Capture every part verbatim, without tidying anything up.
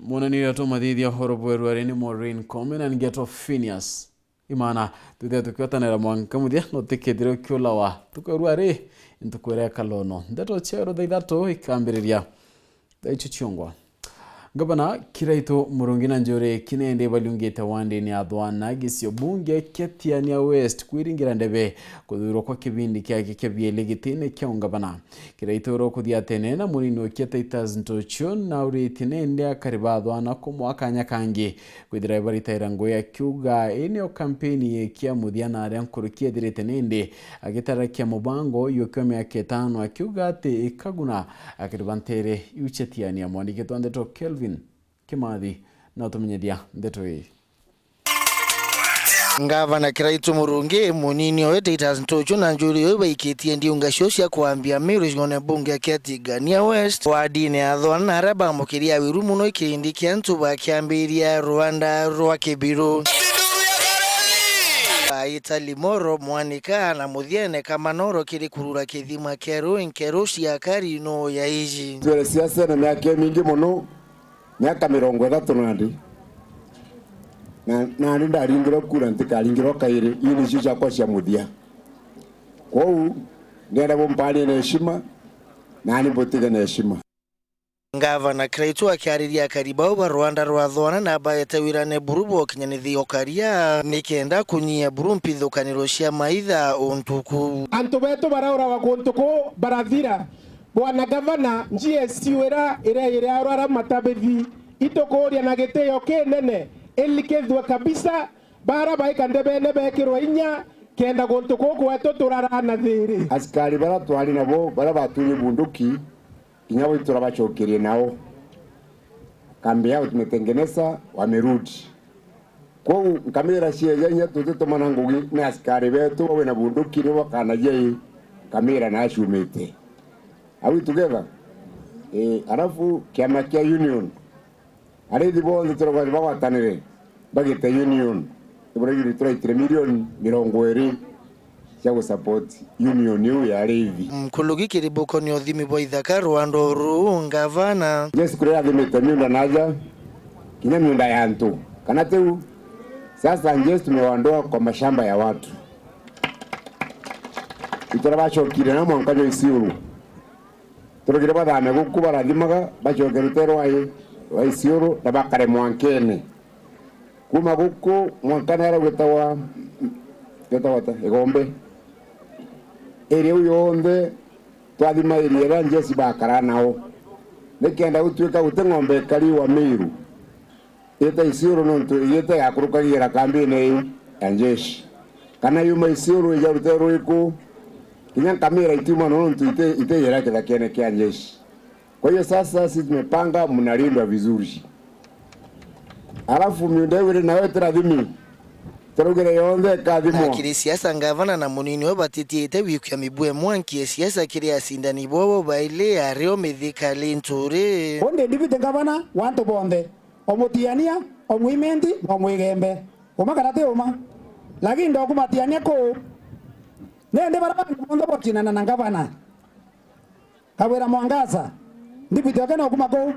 Mwonani uria tumathithia uhoro bweru ari ni Maureen Koome na ningi etwa Phineas Imana. Twithire tukiotanira mwanka muthia, no tikithire ukiulawa. Tukerua ri, ntuku iria ikalono. Ndeto cia oro thaa ithatu ikambiriria. Thaa icio ciongwa. Ngavana Kiraitu Murungi na Njuri Kinende baliungite wandini ya Thwana, gicio bunge kia Tiania West, kwiringira ndebe kuthurwa kwa kibindi kiake kia bieli gitine kia ungavana. Kiraitu uria ukuthia tene na munini okia Titus Ntuchu nauritie nende akari ba Thwana kumwa kanya kangi kwithira baritaira ngugi akiuga ii nio kampeni ikia muthia na aria nkuruki ethirite nende agitarakia mubango uyu ukiwa miaka itano akiuga ati ikaguna akari ba ntere iu cia Tiania. Mwandiki twa ndeto Kelvin Kimathi na utumenyethia ndeto ii. Ngavana Kiraitu Murungi, munini owe Titus Ntuchu na Njuri owe baikitie ndiunga cio cia kwambia Meru gicigoone bunge kia Tigania West, wardini ya Thwana, na aria bamukiria wiru muno ikirindi kia antu bakiambiria rwanda rwa Kibiru. Baita Limoro, Mwanika na Muthiene Kamanoro kiri kurura kithima kia rui nkeru cia kari no ya iji. Twere siasa na miaka imingi muno, miaka mirongo ithatu nandi, na, nandi ndaringirwe kura ntikaringirwe kairi. Ii nicio ciakwa cia muthia. Kwou, ndienda bumpanie na heshima, nani mbutige na heshima. Ngavana Kiraitu akiariria akari bau ba rwanda rwa Thwana na baete wirane buru bwa ukinyanithia ukaria nikenda kunyia buru mpithukaniro cia maitha untuku. Antu betu barauraga kuntu kuu barathira. Bwana Gavana, G S U ira iria iri arwara matabithi, itukuuria na gitio kinene ilikithue kabisa, bara baika ndebene bekirwe inya, kenda guntu kuu kwetu turara na thiri. Askari bara twari nabo, bara batwire bunduki, kinya bo iturabacokerie nao. Kambi yao tumetengeneza, wamerudi. Kwou nkamira cieja inya tutitumana ngugi ni askari betu, bawe na bunduki ni bakanagia ii, nkamira na acumite. Are we together? Eh, alafu kiama kia union, arithi bonthe turagwa bagwatanire, bagite union. Iburagiri turaitire milioni mirongo iri cia gusupport union iu ya arithi. Nkuruki kiri buko ni uthimi bwa ithaka rwanda ruu, ngavana. Jesu kuria athimite miunda naja, kinya miunda ya antu, kana tiu? Sasa Jesu tumewaondoa kwa mashamba ya watu. Itwara bacokire na mwanka jwa Isiuru. Turugire bathame guku barathimaga, bacoke rute rwai rwa Isiuru na bakare mwankene. Kuma guku mwanka nara gwitawa, gwitawa ta, Igombe. Area iu yonthe twathima area iria Jesu bakara nao. Nikenda gutuika guti ng'ombe ikari wa Meru ita Isiuru nontu igite igakurukagira kambine ii ya njeshi. Kana yuma Isiuru ija rute rwiku, kinya nkamira itiuma nontu ite, ite ira kithakene kia njeshi. Kwa hiyo sasa sisi tumepanga, mnalindwa vizuri. Alafu miunda iu iri nayo itirathimi, turaugire yonthe ikathimwa. Akiri siasa, ngavana na munini we batitiite wikia mibue mwanki e siasa kiri acindani bobo baili ario Mithika Linturi. Undi ndibite ngavana wa antu bonthe. O mutiania, o mwimenti, na o mwigembe. Uma kana ti uma? Lakini ndokumatiania kuu. Nindi bara bangi bonthe bocinana na ngavana. Kawira Mwangaza, ndibiti oke no kuma kuu?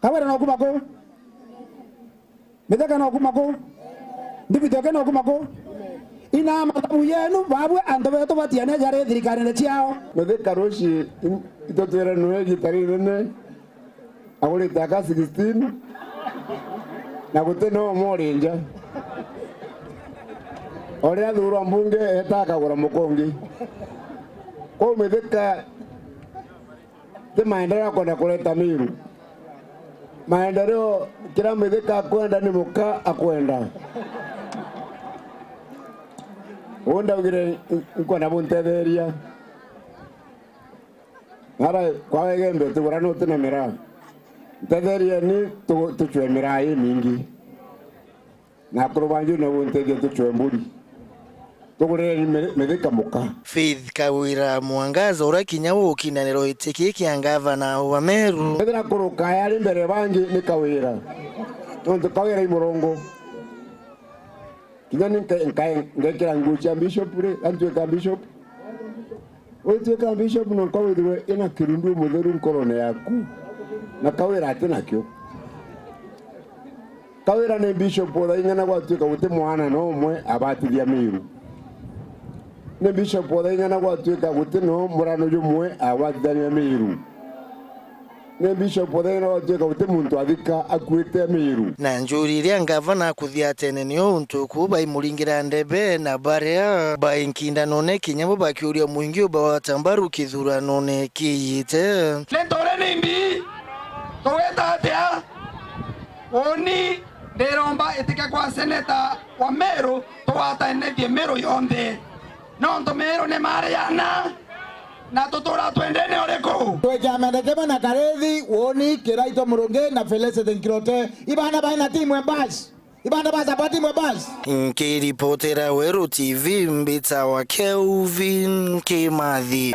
Kawira no kuma kuu? Mitheka no kuma kuu? Ndibiti oke no kuma kuu? Ina mathabu yenu, babwe antu betu batiania jari thirikarine ciao. Mitheka ruci, in-, itutwire nwe igita rinene. Agurite aka sixteen, na guti no morinja. O riria athurwa mbunge, eta akagura mukungi. Kwou Mithika ti maendeleo akwenda kureta Meru. Maendeleo, kiria Mithika akwenda ni muka akwenda. Uu ndaugire, nkwenda buntetheria. Ara kwa Igembe utigura nuti na miraa. Ntetheerieni tu-, tucwe miraa imingi. Na akuru banju na buntethie tucwe mburi. Tugureni mi-, Mithika muka. Faith Kawira Mwangaza, uria kinya ukinanirwa giti kii kia ngavana wa Meru. Ethira kuru kaya ari mbere bangi ni Kawira. Nontu Kawira i Murungu. Kinya ni nka-, nka-, ngekira nguo cia bishop ri, antwika bishop. Wituika bishop no nka withirwe ina kirundu mutheru nkorone yaku. Na Kawira ati nakio. Kawira ni Bishop Uthaing'ana gwatuika guti mwana no umwe abatithia Miru. Ni Bishop Uthaing'ana gwatuika guti no murano jumwe agwatithania Miru. Ni Bishop Uthaing'ana gwatuika guti muntu athika akuite Miru. Na njuri iria ngavana akuthiatene nio untu kuu baimuringira ndebe na baria bai nkindanone kinya bo bakiuria mwingi ubawata mbaru kithuranone kiiyite. Ni ntore nimbi tugwita atia? Uuni ndiromba itike kwa seneta wa Meru tugwatanithie Meru yonthe, nontu Meru ni mariana na tutura twendene uriku? Twi kiamene kimwe na Karithi, Uuni, Kiraitu Murungi na Felicity Nkirote. Ibana baina timu embas. Ibana basapoti imwe basi. Nkiripotera Weru T V, mbitawa Kelvin Kimathi.